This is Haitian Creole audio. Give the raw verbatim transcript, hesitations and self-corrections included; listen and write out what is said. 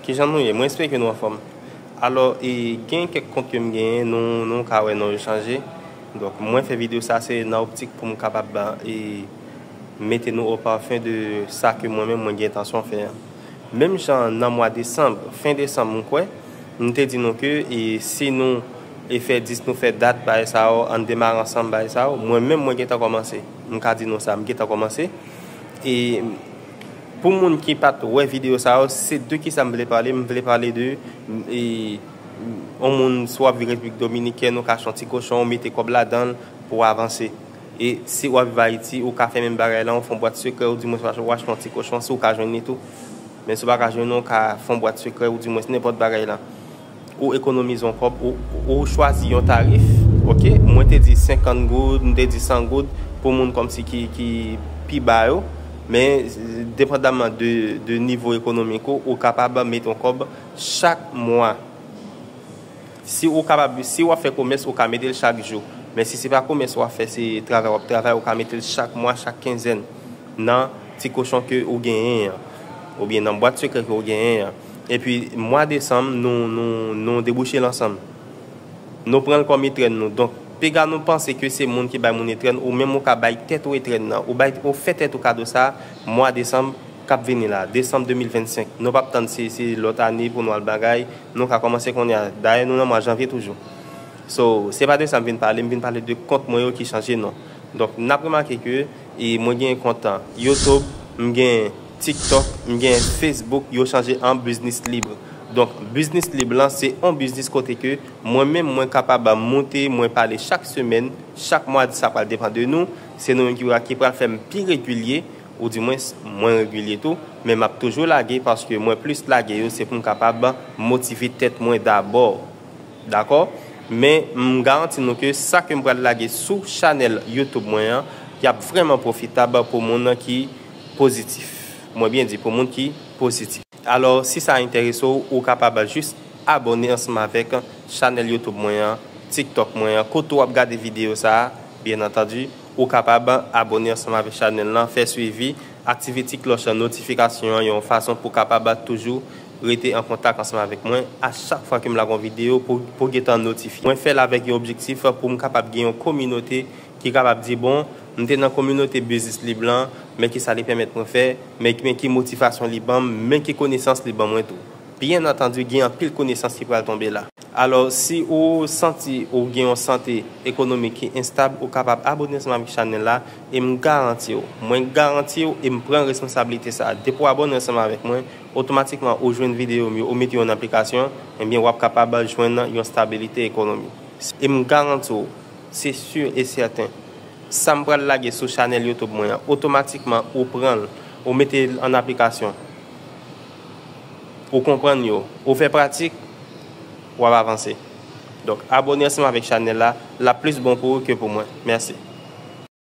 Kijan nou ye? Mwen espere ke nou anfòm. Alò, e, gen kèk kont ke m genyen, nou, nou ka wè non yo chanje. Donk, mwen fè videyo sa, se nan optik pou m kapab, e, mete nou o parfum de sa ke mwen menm mwen gen entansyon fè a. Menm jan nan mwa desanm, fen desanm, m kwè, m te di nou ke, e, si nou, e, fè dis, nou fè dat, bagay sa yo, ann demare ansanm, bagay sa yo, mwen menm mwen gentan kòmanse. M ka di nou sa, m gentan kòmanse. E pou moun ki pa t wè videyo sa yo, se de kisa m vle pale? M vle pale de, e, yon moun, si w ap viv Repiblik Dominikèn, ou ka achte yon ti kochon, ou mete kòb ladan l pou w avanse. E si w ap viv Ayiti, ou ka fè menm bagay la, ou fè yon bwat sekrè, ou di mwen w achte yon ti kochon, si w ka jwenn li tou. Men si w pa ka jwenn, ou ka fè yon bwat sekrè, ou di mwen nenpòt bagay la. Ou ekonomize yon kòb, ou, ou chwazi yon tarif, oke? Mwen te di senkant goud, m te di san goud pou moun kòmsi ki, ki pi ba yo. Men, depandamman de, de nivo ekonomik ou, ou kapab mete yon kòb chak mwa. Si ou kapab, si w ap fè komès, ou ka mete l chak jou. Men si se pa komès w ap fè, se travay w ap travay, ou ka mete l chak mwa, chak kenzèn, nan ti kochon ke ou genyen an, oubyen nan bwat sekrè ke ou genyen an. Epi, mwa desanm, nou, nou, nou debouche l ansanm. Nou pran l kòm etrèn nou. Donk, piga nou panse ke se moun ki bay moun etrèn, ou menm ou ka bay tèt ou etrèn nan. Ou bay, ou fè tèt ou kado sa, mwa desanm k ap vini la, desanm de mil vennsenk. Nou p ap tann se, se lòt ane pou nou al bagay. Nou ka kòmanse kounye a. Dayè, nou nan mwa janvye toujou. So, se pa de sa m vin pale, m vin pale de kont mwen yo ki chanje non. Donk, n ap remake ke, e, mwen gen kont YouTube, m gen TikTok, m gen Facebook, yo chanje an biznis lib. Donk, biznis lib lan, se yon biznis kote ke mwen menm, mwen kapab monte, mwen pale chak semèn, chak mwa, sa pral depann de nou. Se nou menm ki, ki pral fè m pi regilye, ou dimwens, mwen regilye tou, men m ap toujou lage paske mwen plis lage yo, se pou m kapab motive tèt mwen dabò. Dakò? Men m garanti nou ke sa ke m pral lage sou chanèl YouTube mwen an, y ap vrèman pwofitab pou moun ki pozitif. Mwen byen di, pou moun ki pozitif. Alò, si sa enterese w, ou kapab jis abòne ansanm avèk chanèl YouTube mwen an, TikTok mwen an, kote w ap gade videyo sa a, byen antandi, ou kapab abòne ansanm avèk chanèl lan, fè swivi, aktive ti klòch notifikasyon an yon fason pou w kapab toujou rete an kontak ansanm avèk mwen a chak fwa ke m lage yon videyo pou, pou w gentan notifye. Mwen fè l avèk yon objektif pou m kapab gen yon kominote ki kapab di, bon, m te nan kominote biznis lib lan, men ki sa li pèmèt mwen fè, men, men ki motivasyon li ban m, men ki konesans li ban mwen tou. Byen antandi, gen anpil konesans ki pral tonbe la. Alò, si ou santi ou gen yon sante ekonomik ki enstab, ou kapab abòne ansanm avèk chanèl la, e m garanti w, mwen garanti w, e m pran responsablite sa a. Depi w abòne ansanm avèk mwen, otomatikman ou jwenn videyo m yo, ou mete yo an aplikasyon, ebyen w ap kapab jwenn yon stabilite ekonomik. E m garanti w, se si e sèten, sa m pral lage sou chanèl YouTube mwen an, otomatikman ou pran l, ou mete l an aplikasyon, ou konprann yo, ou fè pratik, w ap avanse. Donk, abòne ansanm avèk chanèl la, l ap plis bon pou ou ke pou mwen. Mèsi.